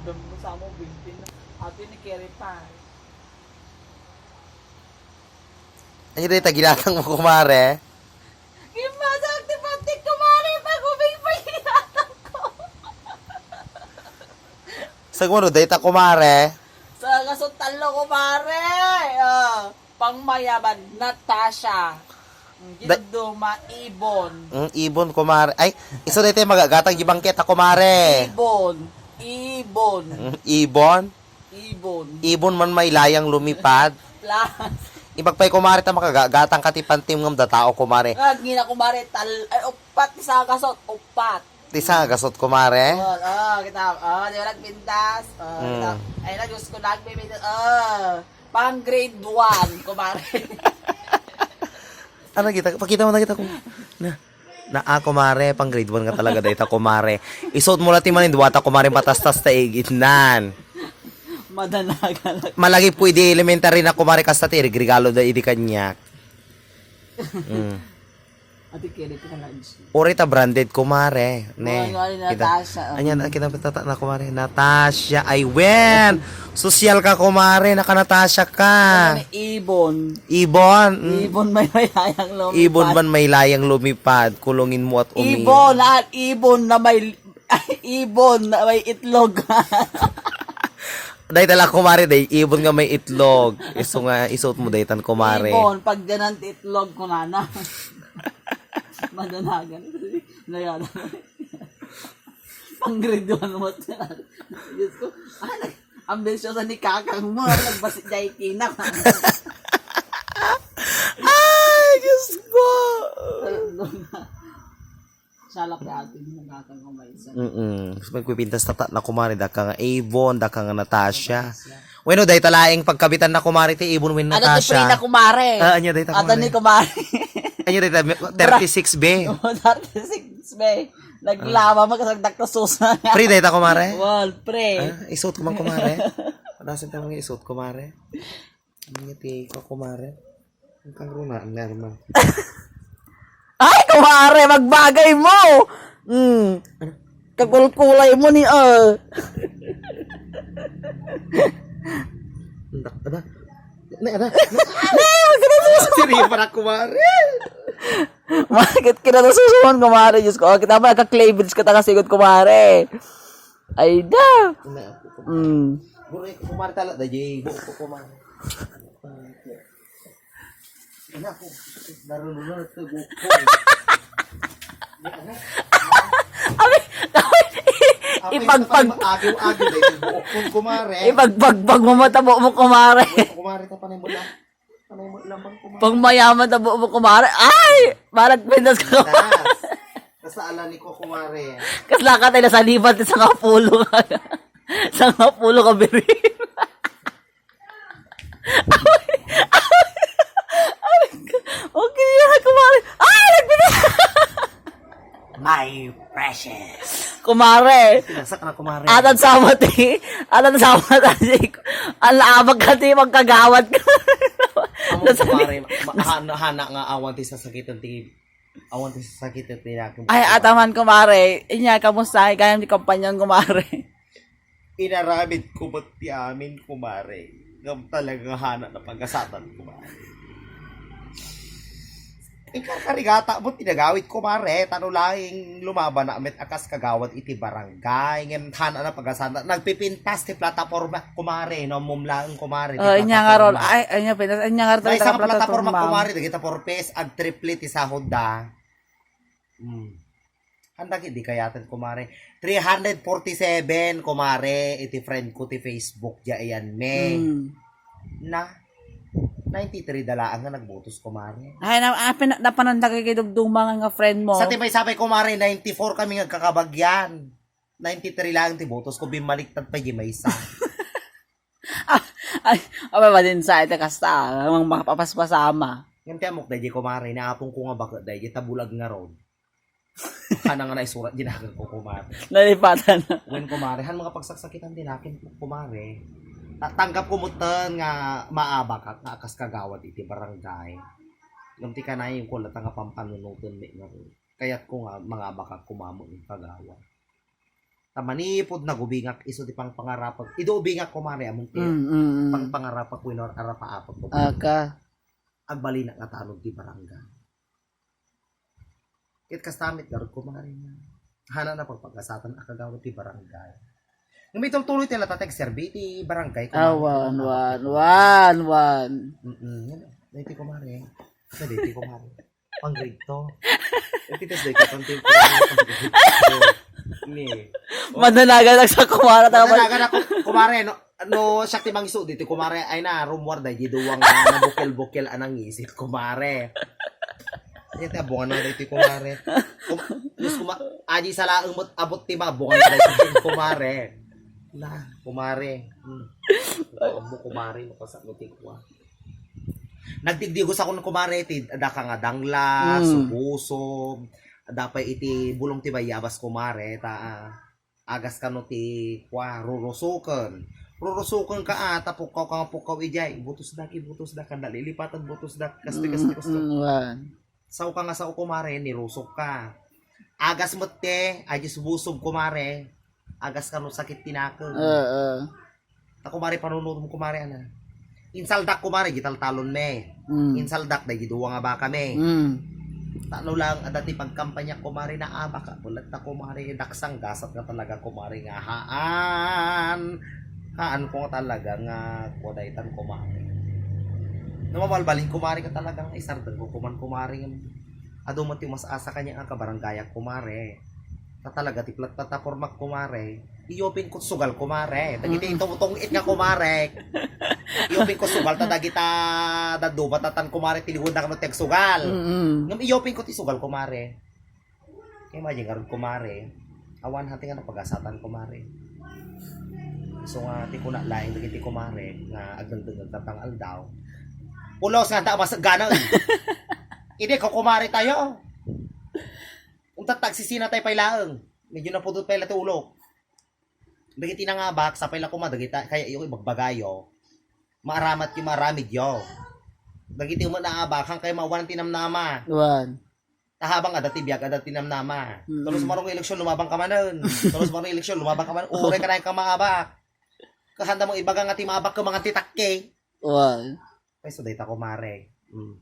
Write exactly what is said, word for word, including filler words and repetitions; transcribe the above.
Damo sa mo, bintin na. Ato ni Kerry Pie. Ay, dahil tagilatang mo, kumare. Gimasak ti pantik, kumare, pag-ubing pa ginatang ko. Sagmano, dayta, kumare. Sa kasuntallo, kumare. Ah, pangmayaman, Natasha. Mm, Da- Ginagduma, Ibon. Mm, Ibon, kumare. Ay, isu dayta magagatang di bangketa, kumare. Ibon. Ibon. Mm, Ibon. Ibon. Ibon man may layang lumipad. Plus. Ibagpay, kumare, ta makagagatang ka ti pantim ngem da tao, kumare. Ngagngina, kumare, tal-, ay, upat, ti sa kasot, upat. Ti sa gasot, kumare? Oh, oh, kita, oh, di ba nagpintas? Oh, kita. Mm. Ay, na, Diyos ko, nagpipintas. Oh, pang grade one, kumare. Ano kita? Pakita mo na kita, kum-, na. Na, ah, kumare, pang grade one nga talaga dayta, kumare. Isuot mo la ti manen, duwata, kumare, matastas ta igitnan. Madanagan. Malagip ko idi elementary na, kumare, kasta ti regalo da idi kaniak. Mm. Ati kiri ka na, Diyos ko. Uri ta branded, kumare. Ne. Ay, ay, kita. Natasha, um. Anya, kita, tata na, kumare. Natasha, I win! Sosyal ka, kumare. Naka-Natasha ka. Ano ni Ibon? Ibon, mm. Ibon may layang lumipad. Ibon man may layang lumipad, kulungin mo at umiyak. Ibon, ah, ibon na may, ibon na may itlog. Dayta la, kumare, day, ibon nga may itlog. Isu nga, isuot mo daytan, kumare. Ibon, pagdanan ti itlog, kunana. Madanagan. Nagana. Pang grade one mo. Diyos ko. Ah, nag-, ambisyosa ni kakang mo. Nagbasi jay kinak. Ay, Diyos ko! Salak ni ate, nagkakang kamay sa. Mm-mm. Gusto magpipintas tata na, kumare, daka nga Avon, daka nga Natasha. Natasha. Bueno, dayta laeng pagkabitan na, kumare, ti Avon wen Natasha. Ada ti free na, kumare. Ah, anya dayta, kumare. Ada ni, kumare. Anya dayta, thirty-six B. Oh, thirty-six B. Naglaba, ah, magkasagdak na susa. Free dayta, kumare? Well, free. Ah, isuot ko man, kumare. Padasin ta mga isuot, kumare. Ano nga ti ko, kumare? Ang kangrunaan nga naman. Ay, kumare, magbagay mo! Mm. Ano? Kakulkulay mo ni, ah. Ndak-, ada? Ne, ada? Ay, magkita susuman. Siri para, kumare. Bakit kita susuman, kumare? Diyos ko, kita ba, nagka-clay bridge kita kasigod, kumare. Ay, da. Ne, ako, kumare. Mm. Bure ko, kumare, tala, da, jay, buko, kumare. Anak ko, narunod na ito, buko. Abi, abi, ipagpag-, ipagpagbag mo mata mo, kumare. Kumare, ta panay mo lang. Panay mo lang, kumare. Pang mayaman ta mo, kumare. Ay! Marag pintas ka. Pintas. Kasala ni ko, kumare. Kasla ka tayo nasalibat sa nga pulo ka. Sa nga pulo ka, biri. Okay, yan, kumare. Ay, nagpintas! My precious. Kumare. Pinasak na, kumare. Atan sa mati. Atan sa mati. Ang laabag ka, ti, magkagawad ka. Amo, kumare, ma-, hana, hana nga awan ti sasakitan ti, awan ti sasakitan ti nakim-, ay, ataman, kumare. Inya, kamusta? Gayam ti kampanyan, kumare. Inaramid ko met ti amin, kumare. Ngem talaga hana na pagasatan, kumare. Inkarkarigata mo ti nagawid, kumare. Tano laeng lumabana met a kas kagawad iti barangay. Ngem hana na pagasatan. Nagpipintas ti plataporma, kumare. No, mumlaeng, kumare, ti plataporma. Oh, inya nga ron. Ay, inya pintas. Inya nga ron. Maysa nga plataporma, kumare. Dagita four Ps, ag-triple ti sahod da. Hmm. Handa ki, di kayaten, kumare. Three hundred forty-seven, kumare, iti friend ko ti Facebook, diay ayan, me. Hmm. Na, ninety-three da laeng nga nagbotos, kumare. Ay, na, ah, pina-, napanan dagiti dumdumangan nga friend mo. Sa ti may sapay, kumare, ninety-four kami nga kakabagyan. Ninety-three laeng ti botos ko, bimmaliktad pay diay maysa. Ah, ay, abay, madin sa ita kasta, ah, mang mapapaspasama. Ngem ti ammok daydiay, kumare, ni apong ko nga baket daydiay, ta bulag ngarud. Hana nga naisurat diay nakem ko, kumare. Nalipatan na. Wen, kumare, han mga pagsaksakitan ti nakem ko, kumare. Ta-, tanggap ko metten nga maabakak nga a kas kagawad iti barangay. Ngem ti kanayon ko latta nga pampanunoten met ngarud. Kayat ko nga mangabakak koma met nga kagawad. Ta manipud nagubingak isu ti pangpangarapek. Idi ubingak, kumare, ammon ti Mm, mm, mm. pangpangarapek wenno arapaapek, kumare. Aka. Agbalinak nga tanod ti barangay. Ket kasta met ngarud, kumare, nga hana na pagpagasatan a kagawad ti barangay. Ngem itultuloy ti lata ti agserbi ti barangay, kumare. Ah, wan, wan, wan, wan. Mm-mm. Yan, daytoy, kumare. Sa daytoy, kumare. Pang grade two. Iti kas daytoy, pang grade two. Ni. Madanagan lang sa kumare, tama. Madanagan ako, kumare, no? No, siak ti mangisu ditoy, kumare, ay na, rummuar daydi duwang nabukel-bukel a nangisit, kumare. Ay, ti abungan na daytoy, kumare. Kum-, Diyos, kuma-, adi sa laeng met abot ti mabungan na daytoy, kumare. La, kumare. Hmm. Amo, kumare, makasakit ti kuan. Nagdigdigos ako, kumare, ti daka nga dangla, Mm. subusob, dapay iti bulong ti bayabas, kumare, ta, ah, agas kano ti kua, rurusuken. Rurusuken ka, ah, ta pukkaw ka nga pukkaw idiay. Butos da, ki butos da, kanda lilipatan butos da, kasti, kasti, Mm, kasti. Mm, wan. Sao ka nga sao, kumare, nirusok ka. Agas met te, adi subusob, kumare. Agas kano sakit ti nakeng. Oo. Ta kumare, panunutom, kumare, ana. Insaldak, kumare, gitaltalon me. Mm. Insaldak, daydi duwa nga baka me. Mm. Ta no lang, adda ti pagkampanya, kumare, naabak, a, bulat ta, kumare, daksang gasat nga talaga, kumare, nga haan. Haan ko nga talaga nga kua daytan, kumare. No, mabalbalin, kumare, nga talaga nga isardeng ko, kuman, kumare, nga adu met ti mas-asa kaniak nga kabarangayak, kumare. Ta talaga ti platapormak, kumare. Iyupin ko sugal, kumare. Dagiti Mm. itungtungit nga, kumare. Iyupin ko sugal ta dagita dadduma tatan, kumare, ti liwedna kano ti agsugal. Mm-mm. Ngem iyupin ko ti sugal, kumare. Imagine ngarud, kumare. Awan hati nga napagasatan, kumare. So nga, ti kuna laeng dagiti kumare nga agdengdengngeg tatang aldaw. Pulos nga ta masagana. Idi ko, kumare, tayo. Untat tagsisina tayo pay laeng. Medyo napudot pay la ti ulok. Dagiti nangabak, sapay la koma, dagita, kaya iyo ibagbagayo. Maaramat yo, maaramid yo. Dagiti mo naabak, han kayo mawanan ti namnama. Wan. Ta habang adda ti biag, adda ti namnama. Mm. Tulos marong eleksyon, lumabang ka manen. Tulos marong eleksyon, lumabang ka manen. Uray ka na yung kamaabak. Kasanda mo ibaga nga ti maabak ka, mga ti takke. Wan. Ay, so dayta, kumare. Mm.